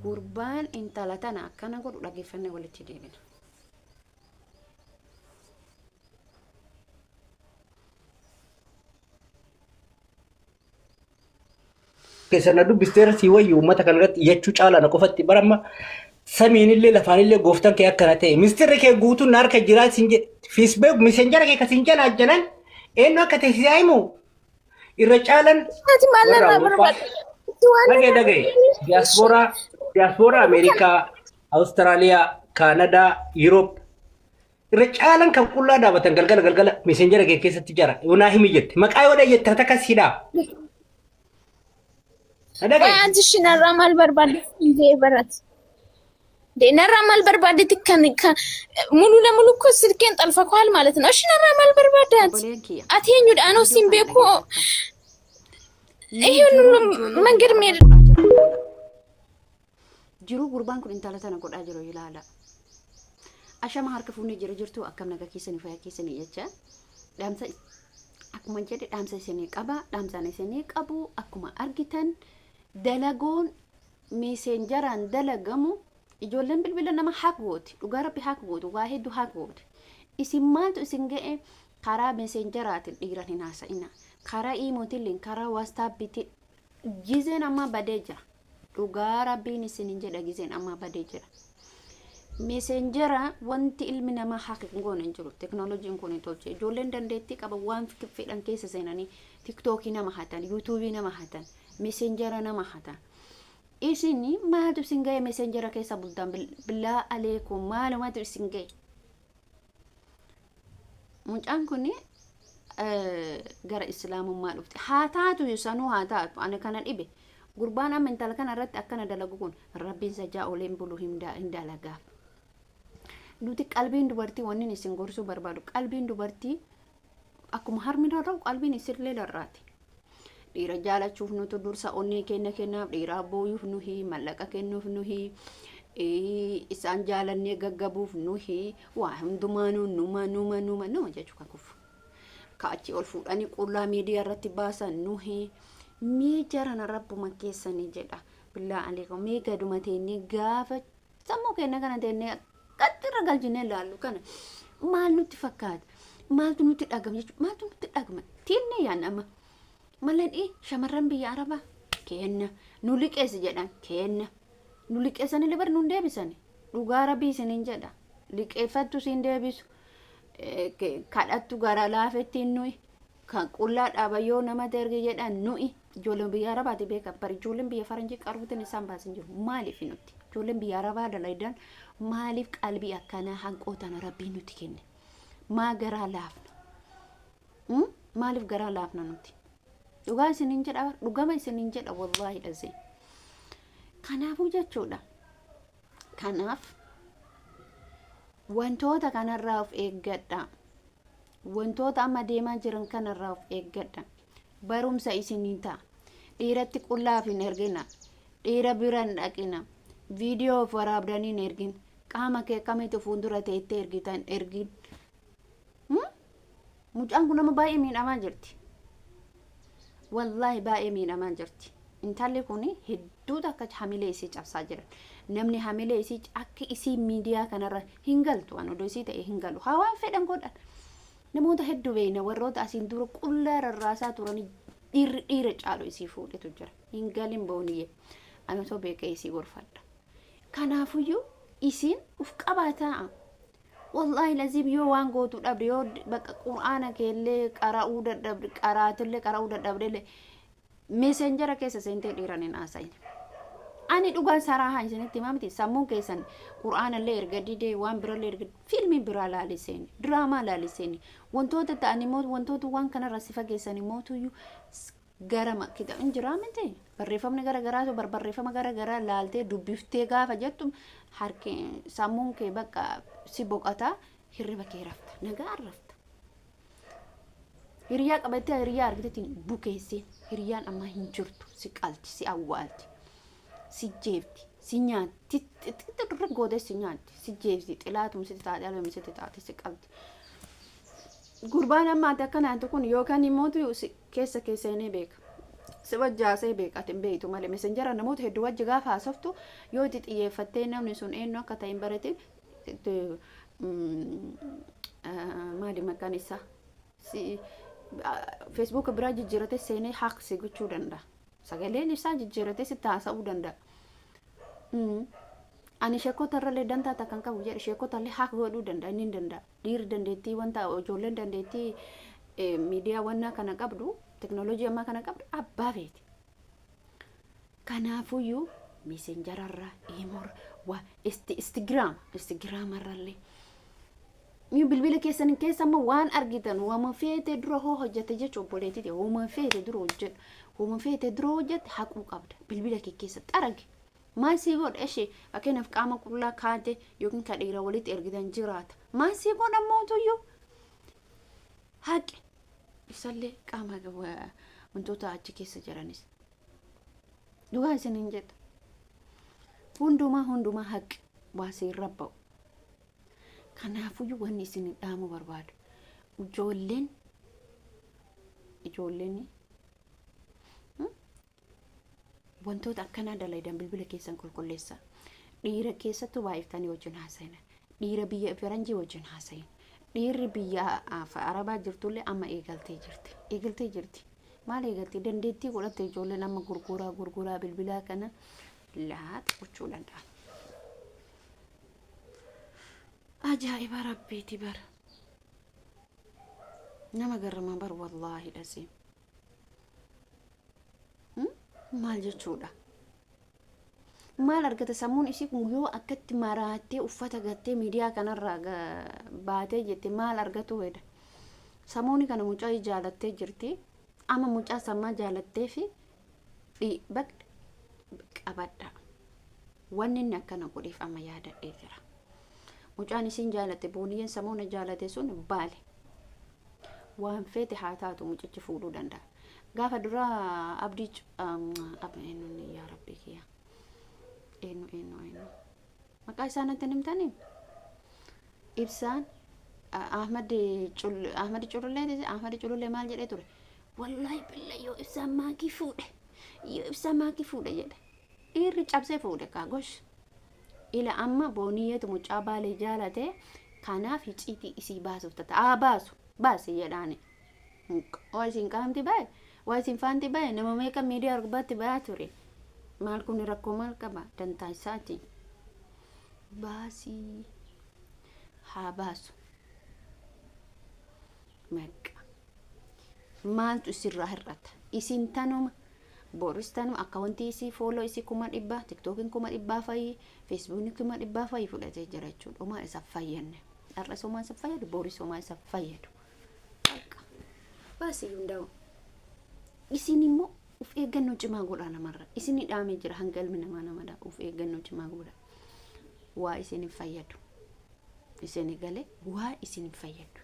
Gurbaan intala tana akkana godhu dhaggeeffannee walitti deebina. Keessa na dubbisteera si wayyu uummata kana irratti iyyachuu caalaa na qofatti bara amma samiinillee lafaanillee gooftaan kee akkana ta'e mistirri kee guutuun na harka jiraa sin jedhe fiisbeek misenjara kee kasin jalaa jalan eenyu akka ta'e si himu irra caalan Ati maal warra narraa Awurooppaa barbaadda? Ati waan dhagaye narraa dhagaye diyaaspooraa diyaaspooraa Ameerikaa Awustiraaliyaa Kaanadaa Yuroop irra caalan kan qullaa dhaabatan galgala galgala misenjara kee keessatti jara yoo naa himi jette maqaa yoo dhaye jette takka siidhaa. Na Qoy dhagaye. ati ishii narraa maal barbaadde hin barate. De narraa maal barbaaddetti kan kan ሙሉ ለሙሉ እኮ ስልኬን ጠልፈከዋል ማለት ነው። እሺ narraa maal barbaadde ati? Obboleen kiyya. Ati eenyudha? Anoo Viidiyoo siin kana beeku dhaggeeffadhaa. Mee ይሄን jiruu ሁሉ ijoollee መንገድ biyya መሄድ arabaa godhaa jiran ilaala. Jiruu gurbaan kun intala tana godhaa jiru ilaala. Ashama harka fuunee jira jirtu akkam nagaa keessanii fayyaa keessanii jecha dhaamsa akkuma jedhe dhaamsa isinii qaba dhaamsaan isinii qabu akkuma argitan dalagoon miiseenjaraan dalagamu ijoolleen bilbila nama haak gooti dhugaa rabbi haak gooti waa hedduu haak gooti isin maaltu isin ga'e karaa miiseenjaraatiin dhiiran hin haasa'ina karaa iimootiin karaa waastaappiitiin gizeen ammaa badee jira dhugaa rabbiin isinin jedha gizeen ammaa badee jira. Messenjera wanti ilmi namaa hack hin goone hin jiru. Teknooloojiin kun hin tolche. Ijoolleen dandeettii qaban waan fedhan keessa seenanii tiktookii nama hatan, yuutuubii nama hatan, messenjera nama hatan. Isin maaltu isin ga'e messenjera keessa bultan billaa aleekum maalumatu isin ga'e. Mucaan kun gara islaamummaa dhufte. Haa taatu sanuu haa taatu ani kana dhibe. Gurbaan amma intala kana irratti akkana dalagu kun rabbiin sajaa oleen bulu hin dalagaaf. Nuti qalbiin dubartii wanni isin gorsuu barbaadu qalbiin dubartii akkuma harmi rarra'u qalbiin isinillee rarraati. Dhiira jaalachuuf nutu dursa onnee keenya kennaaf dhiiraa booyuuf nuhi mallaqa kennuuf nuhi isaan jaalannee gaggabuuf nuhi waa hundumaanuu numa numa numa numa jechuu kan kufu. Ka achi ol fuudhanii qullaa miidiyaa irratti baasan nuhi mee jarana rabbuma keessanii jedha. Billaa aleekum mee gaduma teennee gaafa sammuu keenya kana teennee akkatti irra galchinee ilaallu kana maal nutti fakkaata? Maaltu nutti dhagama jechuudha? Maaltu nutti dhagama? Tinnee yaadna amma. Malee shamarran biyya Arabaa kenna nu liqeessi jedhan kenna nu liqeessanii bar nun deebisani dhugaa rabbii isiniin jedha liqeeffattu siin deebisu kadhattu gara laafettiin nuyi kan qullaa dhaaba yoo namatti ergi jedhan nuyi ijoolleen biyya Arabaati beekan bari ijoolleen biyya faranjii qaruutiin isaan baasin jiru maaliif nutti ijoolleen biyya Arabaa dalagan maaliif qalbii akkanaa hanqootana rabbiin nutti kenne maa garaa laafna maaliif garaa laafna nuti dhugaa isiniin jedha dhugama isiniin jedha wallaahi dhazee kanaafuu jechuudha kanaaf wantoota kanarraa of eeggadha wantoota amma deemaa jiran kanarraa of eeggadha barumsa isinii ta'a dhiiratti qullaaf hin ergina dhiira bira hin dhaqina viidiyoo of waraabdanii hin ergin qaama kee akkamitti fuuldura teettee ergitan ergin. Mucaan kun nama baay'ee miidhamaa jirti. Wallaahi baay'ee miidhamaa jirti. Intalli kun hedduu takka hamilee isii cabsaa jiran. Namni hamilee isii akka isii miidiyaa kanarra hin galtu an odoo isii ta'e hin galu. Haa waan fedhan godhan. Namoota hedduu beekna warroota asiin dura qullaa rarraasaa turan dhiirri dhiira caalu isii fuudhetu jira. Hin galin booniyye. Ani osoo beekee isii gorfadha. Kanaafuyyuu isiin uf qabaataa. Wallaahi laziim yoo waan gootu dhabde yoo bakka qur'aana keellee qara'uu dadhabde qaraatillee qara'uu dadhabdellee meeseenjara keessa seentee dhiiran hin haasa'in. Ani dhugaan saraahaa isinitti himaa miti sammuun keessan qur'aanallee erga didee waan birallee erga fiilmii biraa laaliseen diraamaa laaliseen wantoota ta'an immoo wantoota waan kanarra si fageessan immoo tuyyuu gara kita hin jiraa miti barreeffamni gara garaatu barreeffama gara garaa laaltee dubbiftee gaafa jettu harki sammuun kee bakka si boqotaa hirriba kee rafta nagaa rafta. Hiriyaa qabattee hiriyaa argitetti bukeessi hiriyaan ammaa hin jirtu si qalti si awwaalti si jeefti si nyaatti xixiqqi gootee si nyaatti si jeefti xilaatum sitti taate albeem sitti taate si qalti. Gurbaan amma ati akkanaatu kun yookaan immoo keessa keessa seenee beeka. Si wajji haasa'ee beeka, ati hin beektu malee. Messenjera namoota hedduu wajji gaafa haasoftu yoo itti xiyyeeffattee namni sun eenyu akka ta'e hin baratin, maali maqaan isaa, si Facebook biraa jijjiirate seenee hack si gochuu danda'a. Sagaleen isaa jijjiiratee sitti haasa'uu danda'a. Ani sheekota irrallee dantaa takka hin qabu jedhe, sheekota illee hack godhuu danda'a, inni hin danda'a. Dhiirri dandeettii wanta ijoolleen dandeettii miidiyaa wannaa kana qabdu, teknooloojii ammaa kana qabdu abbaa feeti. Kanaafuyyuu Messengerarra, imorra, waa Instagram Instagramarrallee Mii bilbila keessan keessa immoo waan argitan wama feete dura hoo hojjete jechuun obboleettii wama feete dura hojjedhu, wama feete dura hojjette haquu qabda. Bilbila kee keessa xaragi. Maal sii godha? Ishee fakkeenyaaf qaama qullaa kaate yookiin ka dhiira walitti ergitan jiraata, maal sii godha? Mootuyyuu haqi isallee, qaama wantoota achi keessa jiranis. Dhugaa isin hin jedhu, hundumaa hundumaa haqi, waa siin rabba'u. Kanaafuyyuu wanni isin dhaamu barbaadu, ijoolleen wantoota akkanaa dalaydan bilbila keessan qulqulleessa. Dhiira keessattuu baay'iftanii wajjin haasa'ina. Dhiira biyya faranjii wajjin haasa'in. Dhiirri biyya arabaa jirtullee amma eegaltee jirti, eegaltee jirti. Maal eegaltee? Dandeettii godhatte. Ijoolleen amma gurguraa gurguraa bilbilaa kana laata gochuu danda'an. Ajaa'iba rabbiiti bara, nama garrama bar, wallaahi dhasiin maal jechuudha? Maal argata sammuun isii kun yoo akkatti maraattee uffata gattee miidiyaa kanarraa baatee jette? Maal argatu hedha sammuuni kana? Mucaa jaalattee jirti, amma mucaa sammaa jaalattee fi qabadha. Wanni inni akkana godheef amma yaadadhee jira. Mucaan isiin jaalatte, booniyyeen samuuna jaalate sun baale. Waan feete haa taatu, mucichi fuudhuu danda'a. Gaafa dura abdii, eenyu, yaa rabbii kiyya, eenyu eenyu eenyu maqaa isaa natti himtanii? Ibsaan Ahmad Ahmad Culullee, Ahmad Culullee maal jedhee ture? "Wallaahi billa yoo ibsaan maakii fuudhe, yoo ibsaan maakii fuudhe," jedhe. Dhiirri cabsee fuudhe kaa gosh. Ila amma booniyyeetu mucaa baalee jaalate, kanaaf hiciitii isii baasuuf tata. Haa baasu, baasi jedhaani. Waa isin qaamti bahe, waa isin faanti bahe, nama meeqa miidiyaa gubbaatti bahaa ture. Maal kun rakkoo maal qaba? Dantaa isaati. Baasii, haa baasu. Meeqa maaltu isirraa hir'ata? Isin tanuma, boris tanuma. Akka wanti isii follow isii 100,000, TikTokiin 100,000 fayyii, Facebookni 100,000 fayyii fudhatee jira jechuudha. Homaa isa fayyadne. Har'as homaa isa fayyadu, boris homaa isa fayyadu. Bakka baasii hundaa'u. Isin immoo uf eeggannoo cimaa godhaa namarra. Isin dhaamee jira, hanga ilmi namaa namadha. Uf eeggannoo cimaa godhaa. Waa isin fayyadu. Isin galee waa isin fayyadu.